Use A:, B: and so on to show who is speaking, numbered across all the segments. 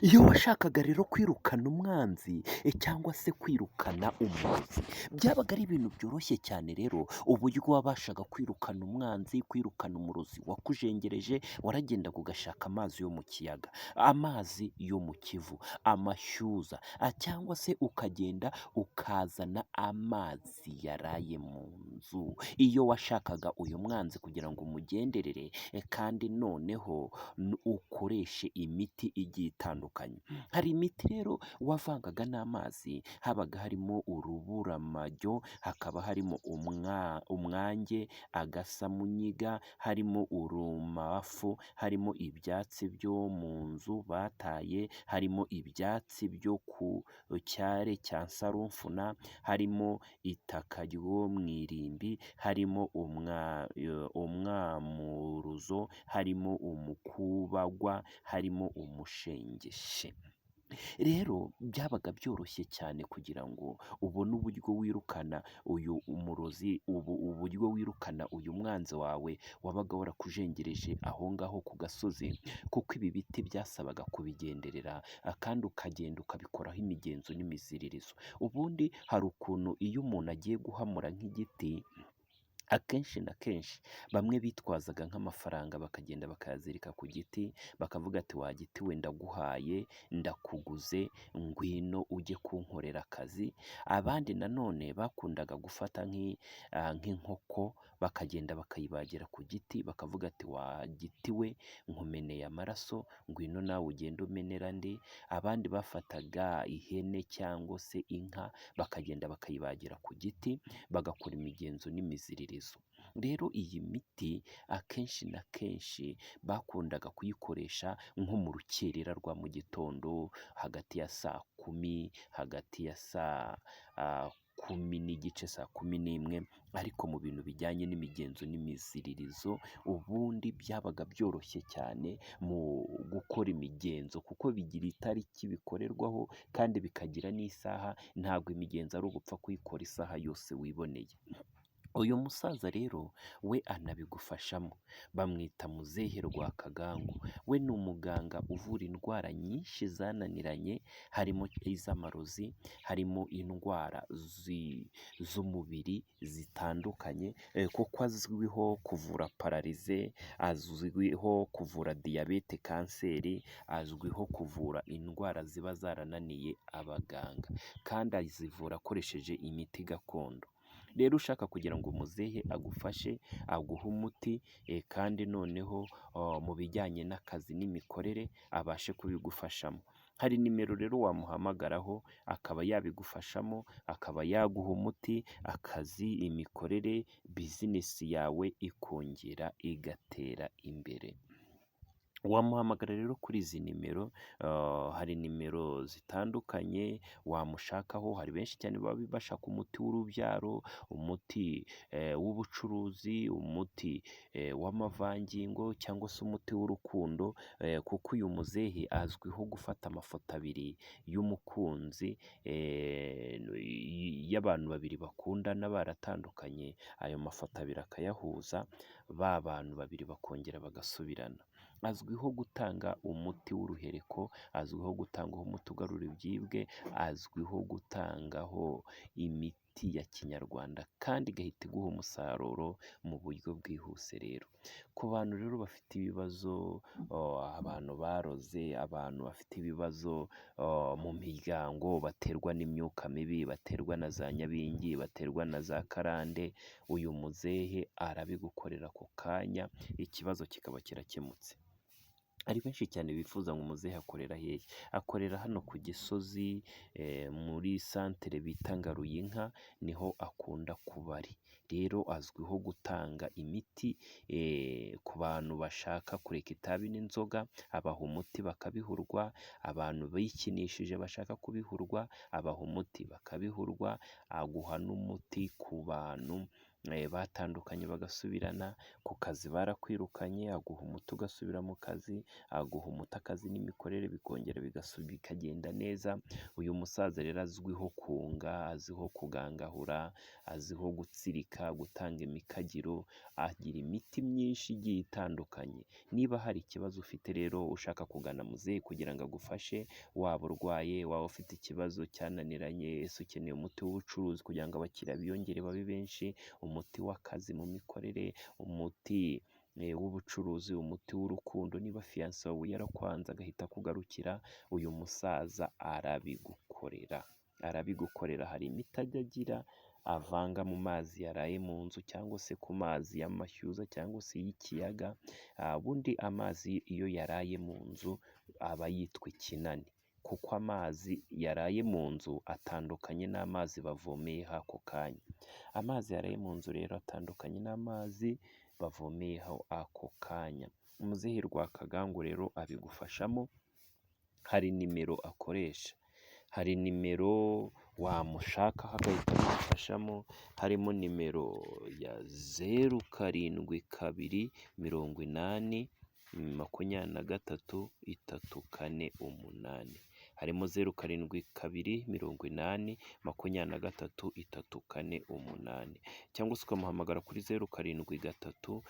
A: Iyo washakaga rero kwirukana umwanzi cyangwa se kwirukana umurozi, byabaga ari ibintu byoroshye cyane. Rero uburyo wabashaga kwirukana umwanzi, kwirukana umurozi wakujengereje, waragendaga ugashaka amazi yo mu kiyaga, amazi yo mu Kivu, amashyuza, cyangwa se ukagenda ukazana amazi yaraye mu nzu. Iyo washakaga uyu mwanzi kugira ngo umugenderere kandi noneho ukoreshe imiti igiye itandukanye. Hari imiti rero wavangaga n'amazi, habaga harimo uruburamajyo, hakaba harimo umwange, agasamunyiga, harimo urumafu, harimo ibyatsi byo mu nzu bataye, harimo ibyatsi byo ku cyare cya sarumfuna, harimo itaka ryo mu irimbi, harimo umwamuruzo, harimo umukubagwa, harimo umushengeshe. Rero byabaga byoroshye cyane kugira ngo ubone uburyo wirukana uyu umurozi, ubu uburyo wirukana uyu mwanzi wawe wabaga warakujengereje aho ngaho ku gasozi, kuko ibi biti byasabaga kubigenderera kandi ukagenda ukabikoraho imigenzo n'imiziririzo. Ubundi hari ukuntu iyo umuntu agiye guhamura nk'igiti, akenshi na kenshi bamwe bitwazaga nk'amafaranga bakagenda bakayazirika ku giti, bakavuga ati wa giti we ndaguhaye, ndakuguze, ngwino ujye kunkorera akazi. Abandi nanone bakundaga gufata nk'inkoko bakagenda bakayibagira ku giti, bakavuga ati wa giti we nkumeneye amaraso, ngwino nawe ugende umenere andi. Abandi bafataga ihene cyangwa se inka bakagenda bakayibagira ku giti, bagakora imigenzo n'imiziririzo. Rero iyi miti akenshi na kenshi bakundaga kuyikoresha nko mu rukerera rwa mu gitondo, hagati ya saa kumi, hagati ya saa 10:30, saa 11, ariko mu bintu bijyanye n'imigenzo n'imiziririzo, ubundi byabaga byoroshye cyane mu gukora imigenzo, kuko bigira itariki bikorerwaho kandi bikagira n'isaha, ntabwo imigenzo ari ugupfa kuyikora isaha yose wiboneye. Uyu musaza rero we anabigufashamo, bamwita Muzehe Rwakagangu, we ni umuganga uvura indwara nyinshi zananiranye, harimo iz'amarozi, harimo indwara z'umubiri zitandukanye, kuko azwiho kuvura pararize, azwiho kuvura diyabete, kanseri, azwiho kuvura indwara ziba zarananiye abaganga, kandi azivura akoresheje imiti gakondo. Rero ushaka kugira ngo muzehe agufashe, aguhe umuti, kandi noneho mu bijyanye n'akazi n'imikorere abashe kubigufashamo. Hari nimero rero wamuhamagaraho akaba yabigufashamo, akaba yaguha umuti, akazi, imikorere, bizinesi yawe ikongera igatera imbere. Wamuhamagara rero kuri izi nimero, hari nimero zitandukanye wamushakaho, hari benshi cyane baba bashaka umuti w'urubyaro, umuti w'ubucuruzi, umuti w'amavangingo cyangwa se umuti w'urukundo, kuko uyu muzehe azwiho gufata amafoto abiri y'umukunzi, y'abantu babiri bakundana baratandukanye, ayo mafoto abiri akayahuza, ba bantu babiri bakongera bagasubirana. Azwiho gutanga umuti w'uruhereko, azwiho gutanga umuti ugarura ibyibwe, azwiho gutangaho imiti ya kinyarwanda kandi igahita iguha umusaruro mu buryo bwihuse. Rero ku bantu rero bafite ibibazo, abantu baroze, abantu bafite ibibazo mu miryango baterwa n'imyuka mibi, baterwa na za nyabingi, baterwa na za karande, uyu muzehe arabigukorera ako kanya, ikibazo kikaba kirakemutse. Hari benshi cyane bifuza ngo muzehe akorera hehe? Akorera hano ku Gisozi, muri santere bita Ngaruyinka, niho akunda kuba ari. Rero azwiho gutanga imiti ku bantu bashaka kureka itabi n'inzoga, abaha umuti bakabihurwa, abantu bikinishije bashaka kubihurwa, abaha umuti bakabihurwa, aguha n'umuti ku bantu batandukanye bagasubirana, ku kazi barakwirukanye, aguha umuti ugasubira mu kazi, aguha umuti akazi n'imikorere bikongera bikagenda neza. Uyu musaza rero azwiho kunga, azwiho kugangahura, azwiho gutsirika, gutanga imikagiro, agira imiti myinshi igiye itandukanye. Niba hari ikibazo ufite rero ushaka kugana muzehe kugira ngo agufashe, waba urwaye, waba ufite ikibazo cyananiranye, ese ukeneye umuti w'ubucuruzi kugira ngo abakiriya biyongere babe benshi, umuti w'akazi mu mikorere, umuti w'ubucuruzi, umuti w'urukundo, niba fiyanse wawe yarakwanze agahita akugarukira, uyu musaza arabigukorera, arabigukorera. Hari imiti ajya agira avanga mu mazi yaraye mu nzu cyangwa se ku mazi y'amashyuza cyangwa se y'ikiyaga, ubundi amazi iyo yaraye mu nzu aba yitwa ikinani, kuko amazi yaraye mu nzu atandukanye n'amazi bavomeyeho ako kanya. Amazi yaraye mu nzu rero atandukanye n'amazi bavomeyeho ako kanya. Muzehe Rwakagangu rero abigufashamo, hari nimero akoresha, hari nimero wamushakaho agahita abigufashamo, harimo nimero ya 0 7 2 80 23 3 4 8, harimo 0 7 2 80 23 3 4 8, cyangwa se ukamuhamagara kuri 0 7 3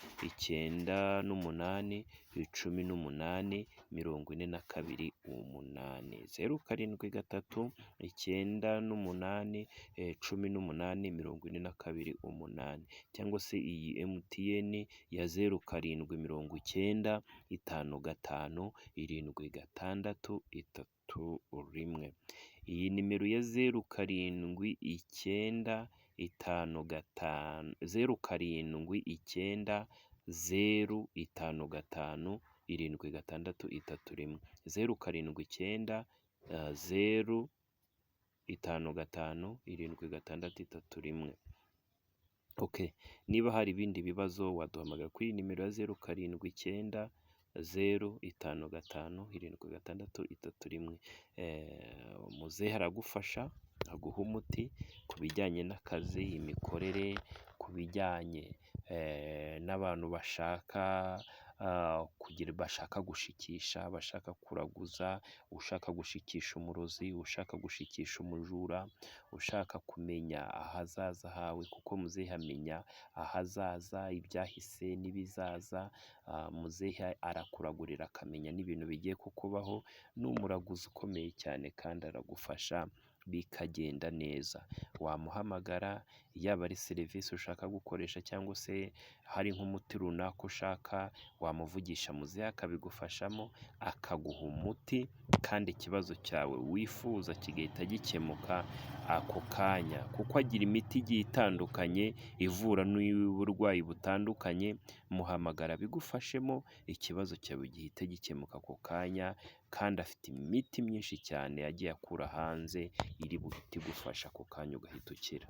A: 98 18 42 8, 0 7 3 98 18 42 8, cyangwa se iyi MTN ya 0 7 90 5 5 7 6 3 1. Iyi nimero ya 0 7 9 5 5 0 7 9 0 5 5 7 6 3 1, 0 7 9 0 5 5 7 6 3 1. Okay, niba hari ibindi bibazo waduhamagara kuri iyi nimero ya 0 7 9 0 5 5 7 6 3 1. Muzehe aragufasha, aguha umuti ku bijyanye n'akazi, imikorere, ku bijyanye n'abantu bashaka kugira bashaka gushikisha, bashaka kuraguza, ushaka gushikisha umurozi, ushaka gushikisha umujura, ushaka kumenya ahazaza hawe, kuko muzehe amenya ahazaza, ibyahise n'ibizaza. Muzehe arakuragurira akamenya n'ibintu bigiye kukubaho, ni umuraguzi ukomeye cyane kandi aragufasha bikagenda neza. Wamuhamagara yaba ari serivisi ushaka gukoresha cyangwa se hari nk'umuti runaka ushaka, wamuvugisha muzehe akabigufashamo, akaguha umuti kandi ikibazo cyawe wifuza kigahita gikemuka ako kanya, kuko agira imiti igiye itandukanye ivura n'uburwayi butandukanye, muhamagara abigufashemo, ikibazo cyawe gihite gikemuka ako kanya, kandi afite imiti myinshi cyane yagiye akura hanze iri buhite igufasha ako kanya ugahita ukira.